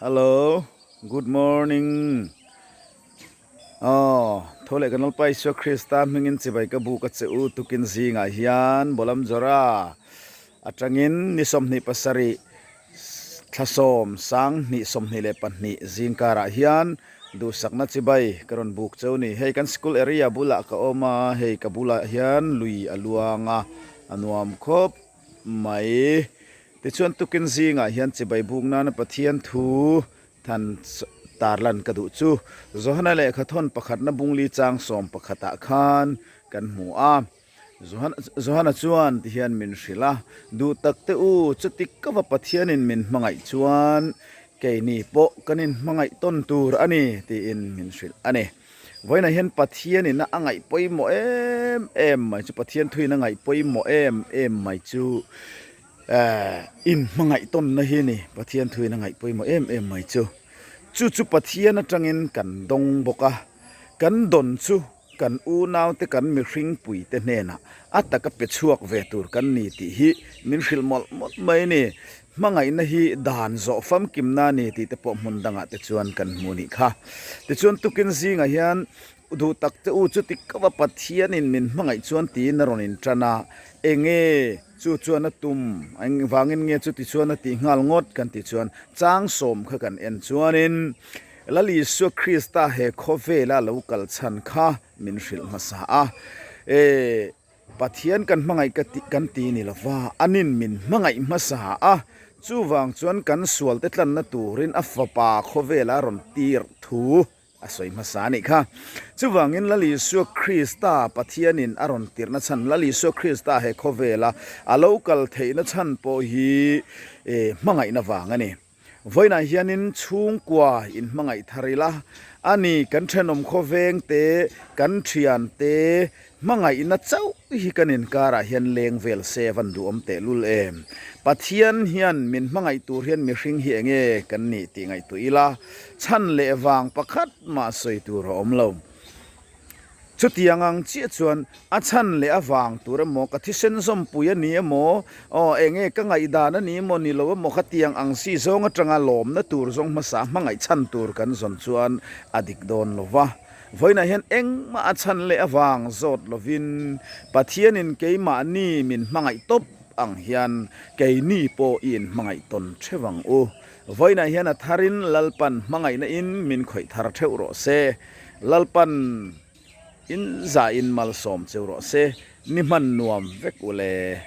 Hello, good morning. Aw, tho leh kan Lalpa Isua Krista hmingin chibai ka buk a che u tukin zingah hian Bolam Jora atangin ni 27 thla sawm sang hnih 22 zing karah hian duhsakna chibai ka rawn buk cheu ni. Hei kan school area bulah ka awm a, hei ka bulah hian lui a luang a, a nuam khawp mai. Tichuan tukin zingah hian chibai buk nana Pathian thu than tarlan ka duh chu Johana lehkha thawn pakhatna bungli chang sawm pakhatah khan kan hmu a. Johana chuan tihian min hrilh a, Duh tak te u, chuti ka va Pathianin min hmangaih chuan keini pawh kan inhmangaih tawn tur a ni tiin min hrilh a ni. Vawiinah hian Pathianin a ngaih pawimawh em em mai chu, Pathian thuin a ngaih pawimawh em em mai chu eh inhmangaih tawnna hi a ni. Pathian thuin a ngaih pawimawh em em mai chu. Chu chu Pathian atangin kan dawng bawk a, kan dawn chu kan unaute kan mihring puite hnenah a taka pe chhuak ve tur kan ni tih hi min hrilh mawlh mawlh mai a ni. Hmangaihna hi dan zawh famkimna a ni tih te pawh hmun dangah te chuan kan hmu nih kha. Tichuan tukin zingah hian duh tak te u chuti ka va Pathianin min hmangaih chuan tiin a rawn intan a, enge chu chuan a tum, engvangin nge chuti chuan a tih nghal ngawt kan tih chuan chang sawm kha kan en chuanin Lal Isua Krista he khawvela lo kal chhan kha min hrilh hmasa a. E. Pathian kan hmangaih ka tih kan ti ni lova, anin min hmangaih hmasa a, chuvang chuan kan sualte tlanna turin a fapa khawvela rawn tir thu a sawi hmasa a nih kha. Chuvangin Lal Isua Krista Pathianin a rawn tirhna chhan, Lal Isua Krista he khawvela a lo kal theihna chhan pawh hi hmangaihna vang a ni. Vawiinah hianin chhungkua inhmangaih thar ila, a ni kan thenawm khawveng te, kan thian te hmangaihna chauh hi kan inkarah hian leng vel se van duhawm tehlul em. Pathian hian min hmangaih tur hian mihring hi enge kan nih tih ngaihtuah ila, chhan leh vang pakhat mah sawi tur a awm lo. Chutiang ang chiah chuan a chhan leh a vang tur emaw, ka thisen zawmpui a ni emaw, aw eng nge ka ngaihdan a ni emaw ni lo emaw khatiang ang si zawng atanga lawmna tur zawng hmasa hmangaih chhan tur kan zawn chuan a dik dawn lo va. Vawiinah hian engmah a chhan leh a vang zawt lovin Pathianin keimahni min hmangaih tawp ang hian keini pawh i inhmangaih tawn theuh ang u. Vawiinah hian a tharin Lalpan hmangaihna in min khawih thar theuh rawh se. Lalpan in za in malsawm cheu rawh se, ni hman nuam vek u le.